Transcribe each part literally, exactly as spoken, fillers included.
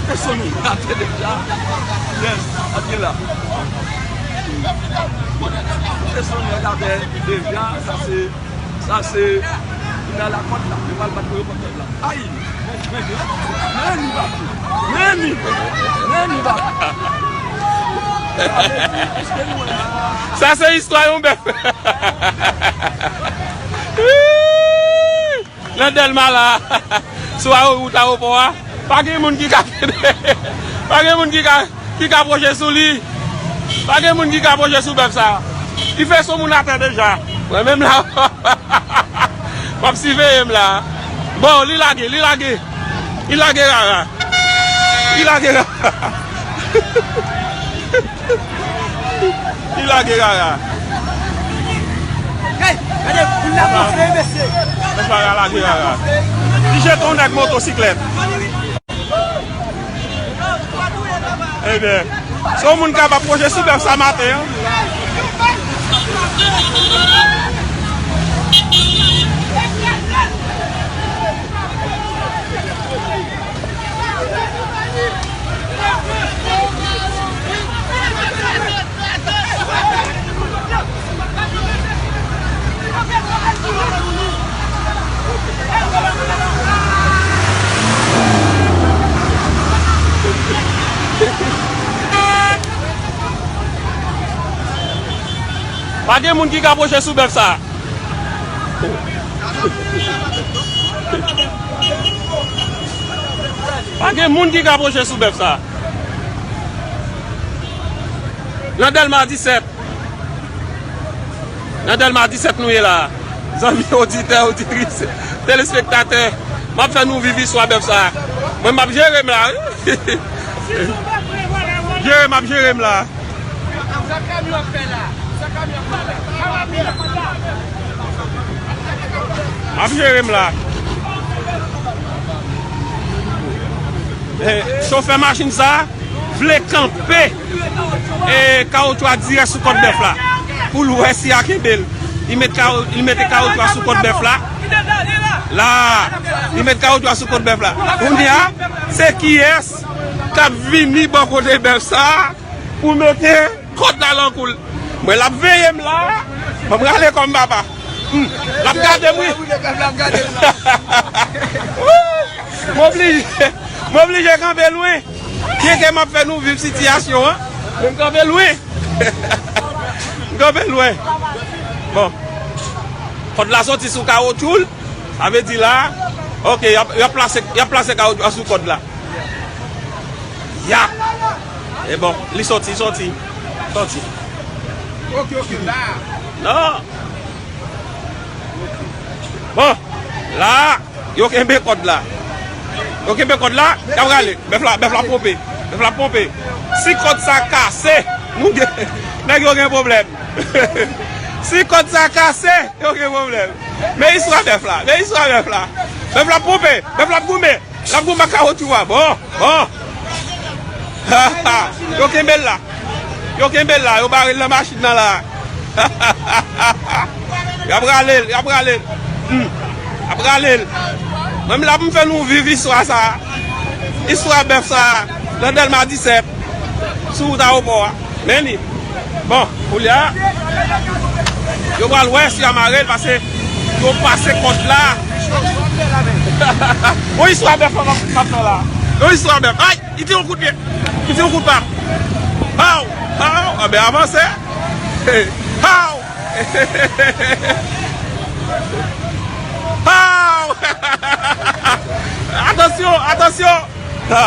Te sonn atè deja. Yes, atè la. Te sonn atè deja, sa se, sa se, li nan lakòt la. Yo pral bat pou yo pran kòd la. Ay! Men, men, men, men, men, men, men, men, men, men. Sa se istwa yon bèf. Nan Dèlma la, sou awo-, wout ayewopò a, pa gen moun ki ka kenbe, pa gen moun ki ka, ki ka pwoche sou li. Pa gen moun ki ka pwoche sou bèf sa. Li fè son moun atè deja. Mwen menm la, w ap siveye m la. Bon, li lage, li lage. Li lage rara. Li lage rara. Li lage rara. Hey, gade, moun la gonfle, mesye. Mesye a lage rara. Li jete yon nèg motosiklèt. Ebyen, se yon moun k ap pwoche sou bèf sa maten an. Pa gen moun ki ka pwoche sou bèf sa. Pa gen moun ki ka pwoche sou bèf sa. Nan Dèlma disèt. Nan Dèlma disèt nou ye la. Zanmi oditè, oditris, telespektatè, m ap fè nou viv istwa bèf sa. Mwen, m ap jere m la, wi. Jere, m ap jere m la. M ap jere m la. Eh, chofè machin sa vle kanpe, eh, kawotchou a dirèk sou kòd bèf la pou l wè si a kenbe l. Li met kawo-, li mete kawotchou a sou kòd bèf la. La, li met kawotchou a sou kòd bèf la. Kounye a, se kiyès k ap vini bò kote bèf sa pou mete kòd la nan kou l. Mwen, l ap veye m la. Mwen, m rale kò m, papa. Hmm. L ap gade m, wi. M oblije, m oblije kanpe lwen. Byenke m ap fè nou viv sitiyasyon an, men m kanpe lwen. M kanpe lwen. Bon. Kòd la soti sou kawotchou l. Sa vle di la, ok, y ap, y ap plase, y ap plase kawotchou a sou kòd la. Ya! E bon, li soti, soti. Soti. Ok, ok, la. Non. Bon, la, yo kenbe kòd la. Yo kenbe kòd la, y ap rale. Bèf la, bèf la ponpe. Bèf la ponpe. Si kòd sa kase, nou gen, nèg yo gen pwoblèm. Si kòd sa kase, yo gen pwoblèm. Men istwa bèf la, men istwa bèf la. Bèf la ponpe, bèf la goumen. L ap goumen ak kawotchou a. Bon, bon. Yo kenbe l la. Yo kenbe l la, yo bare l nan machin nan la. Y ap rale l, y ap rale l. Hmm. Y ap rale l. Mwen, m la pou m fè nou viv istwa sa. Istwa bèf sa. Nan Dèlma disèt. Sou wout ayewopò a. Men li. Bon, kounye a, yo pral wè si yo mare l, paske yo pase kòd la. Yon istwa bèf la m ap fè la. Yon istwa bèf. Ay, li tire yon kout pye. Li tire yon kout pam. Haw! Haw! Anben, avanse. Haw! Haw! Atansyon, atansyon! Ha!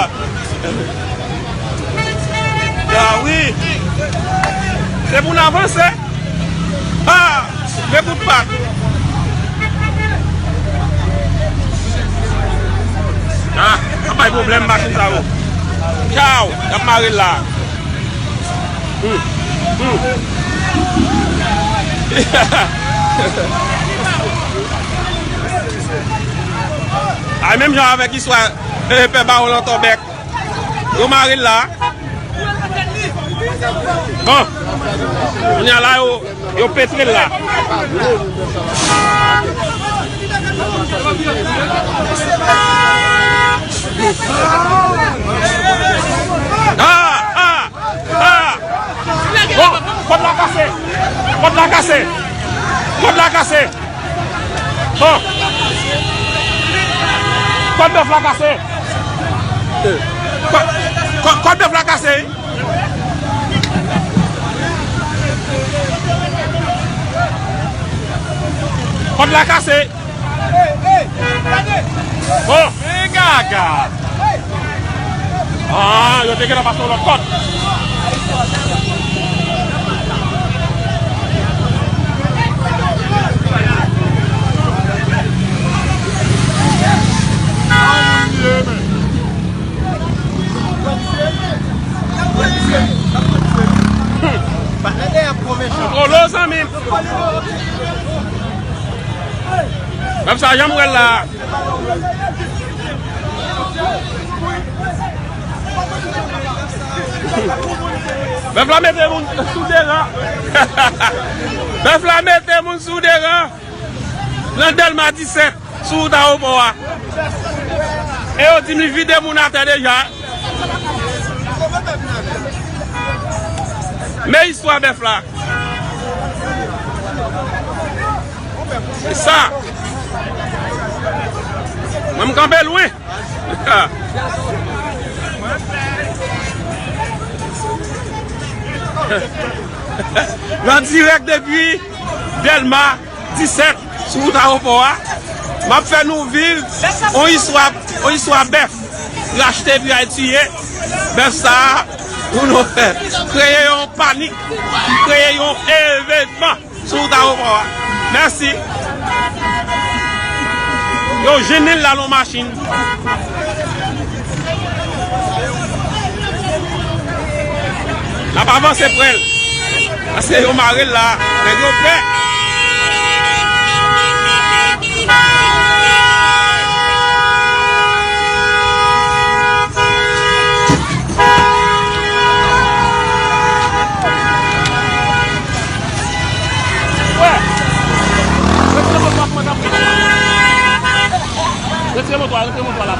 Ah wi! Se pou n avanse! Ha! Men kout pat! Ah! Ap bay pwoblèm machin sa yo! Tchaw! Y ap mare l la! Hmm. Hmm. Ay, menm jan avèk istwa, eh, pè Bawon Lòtòbèk. Yo mare l la. Bon. Kounye a la, yo, yo petre l la. Yo, Kòd la kase. Bon. Kòd bèf la kase. Kò- kò- Kòd bèf la kase. Kòd la kase. Bon. Men gaga. Ah, yo te gentan pase yon lòt kòd. Kolo, zanmi m. Menm sa, jan m wè l la. Bèf la mete moun sou de ran. Bèf la mete moun sou de ran. Nan Dèlma disèt, sou wout ayewopò a. E yo di m li vide moun atè deja. Men istwa bèf la. Se sa. Mwen, m kanpe lwen. An dirèk depi Dèlma disèt, sou wout ayewopò a. M ap fè nou viv yon istwa, yon istwa bèf. Rachte epi al tiye. Bèf sa a, pou nou fè kreye yon panik, kreye yon evènman sou wout ayewopò a. Mèsi. Yo jwenn li la nan machin. N ap avanse prè l. Paske yo mare l la. Nèg yo pè. Wè. Retire moto a, mwen, t ap vin. Retire moto a, retire moto a la.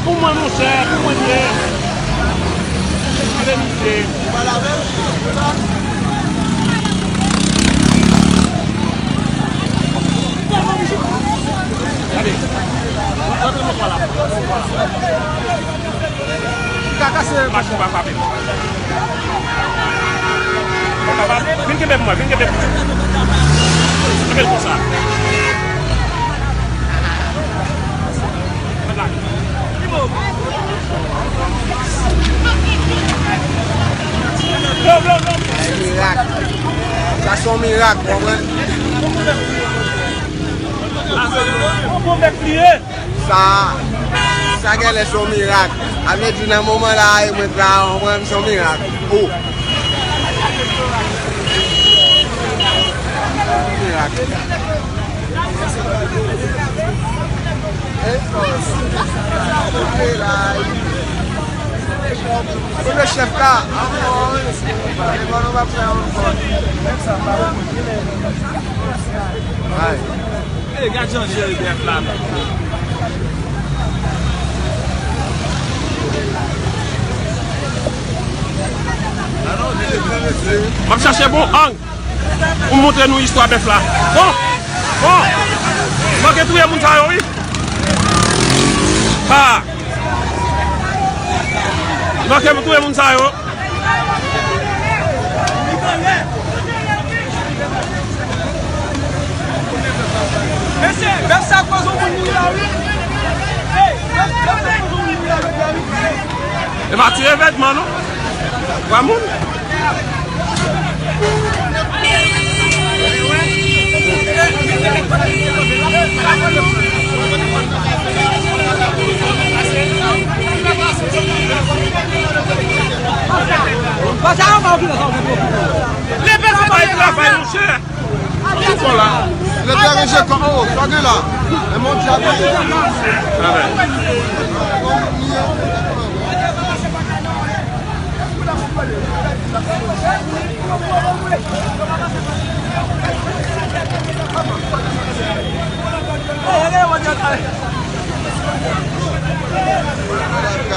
Pou mwen, monchè, pou mwen, byen. Kite misye. Gade. Retire moto a la. Ka kase. Machin pa frape m. Vin kenbe pou mwen, vin kenbe pou mwen. Kenbe l konsa. Mirak. Sa se yon mirak, w konprann? Sa, sa genlè se yon mirak. A vle di, nan moman la a, e mwen la, w konprann, se yon mirak. O. Mirak. Kote chèf la? E bon, nou pa fè ankò. Ay. E, gad jan l jere bèf la, men. M ap chache bon ang pou m montre nou istwa bèf la. Bon, bon. Manke touye moun sa yo, wi. Ha. Manke touye moun sa yo. Mesye, bèf sa koz yon moun mouri la, wi. Hey, bèf, bèf sa koz yon moun mouri la, wi. E pa ti evènman, non. Twa moun. Pase anba ou ki nan sa ou gen pou okipe. Leve travay, travay, monchè. Ki fò la? Lè te ranje kò, o, sa gen la. E mon Dye. Travay.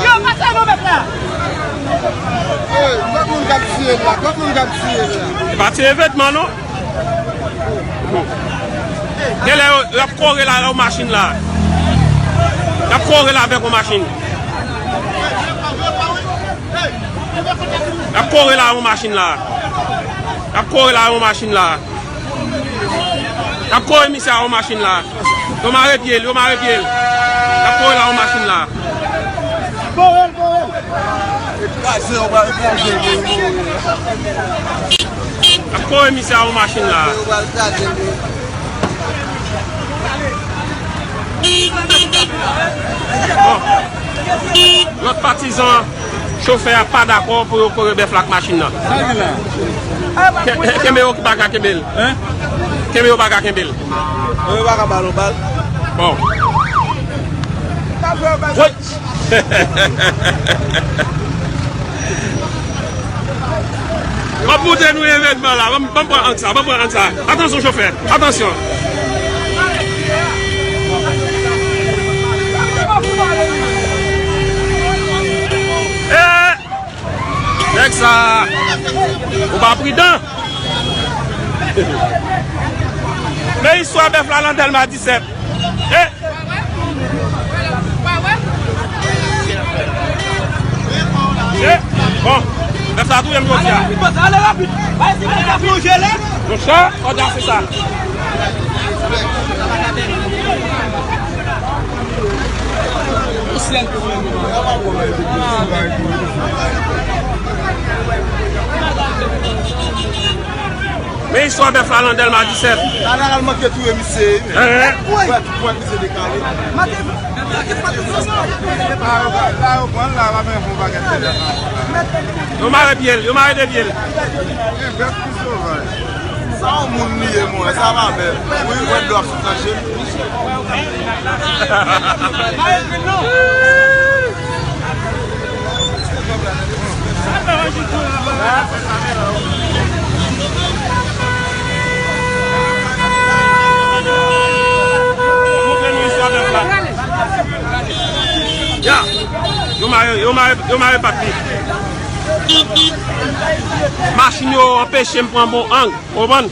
Yo, pase nou met la. Hey, kot moun k ap tiye la? Kot moun k ap tiye la? E pa ti evènman, non? Genlè yo, y ap kore la, yon machin la. Y ap kore la avèk yon machin. Y ap kore la, yon machin la. Y ap kore la, yon machin la. Y ap kore misye a yon machin la. Yo mare pye l, yo mare pye l. Y ap kore la yon machin la. Kore l, kore l. Y ap kore misye a yon machin la. Bon. Lòt patizan chofè a pa dakò pou yo kore bèf la ak machin nan. Sa gen la? Ke- Kenbe yo ki pa ka kenbe l. Hein? Kenbe yo pa ka kenbe l. Yo pa ka ba l yon bal. Bon. Woy! M ap montre nou evènman la. Ban m, ban m pran ang sa, ban m pran ang sa. Atansyon, chofè. Atansyon. Eh! Nèg sa, ou pa pridan. Men istwa bèf la nan Dèlma disèt. Eh! Eh, bon, bèf sa touye m jodi a. Ale rapid, ale rapid. Pa esi bèf la plonje la. Monchè, kòd la se sa. Men istwa bèf la nan Dèlma disèt. Talè al manke touye misye wi. Hein? Wè, tout pwen misye dekale. La yo pran la, la yo pran la, pa menm fon bagay. Yo mare pye l, yo mare de pye l. Gen bèf ki sovaj. Sa yon moun li ye, mwen, sa pa bèl. Wi, wè dlo ap sot nan je l. Ya, yo mare, yo mare, yo mare pat li. Machin yo anpeche m pran bon ang. Konprann?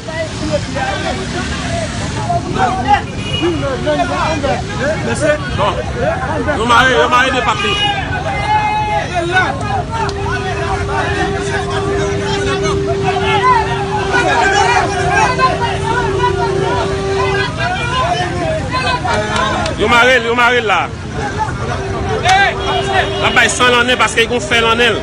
Bon. Yo mare, yo mare de pati. Yo mare l, yo mare l la. L ap bay san nan nen paske l gon fè nan nen l.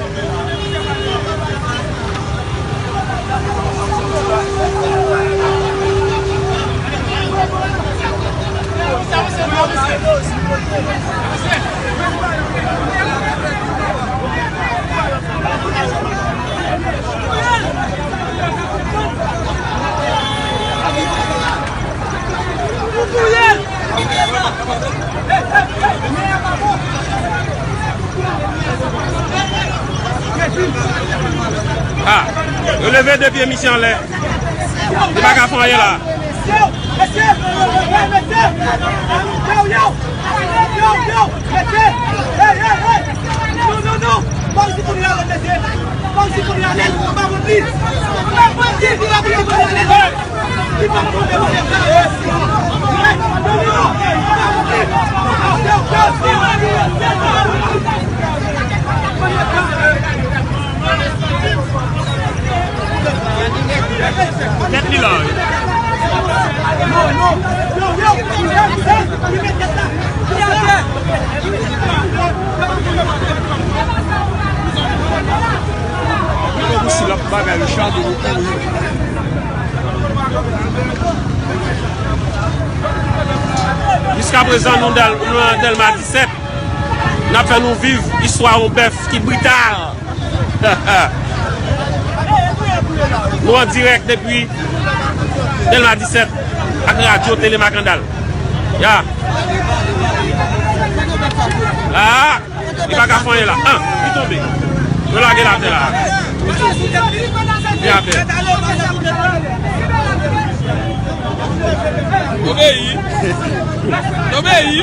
Ah, yo leve de pye misye anlè. Li pa ka fè anyen la. Tèt li la, wi. Jiskaprezan, nou Dèl-, nou nan Dèlma disèt. N ap fè nou viv istwa yon bèf ki brital. Nou an dirèk depi Dèlma disèt ak radyo Tele Makandal. Ya. Ah, li pa ka fè anyen la. Ah, li tonbe. Yo lage l atè la. Li atè. Obeyi. Obeyi.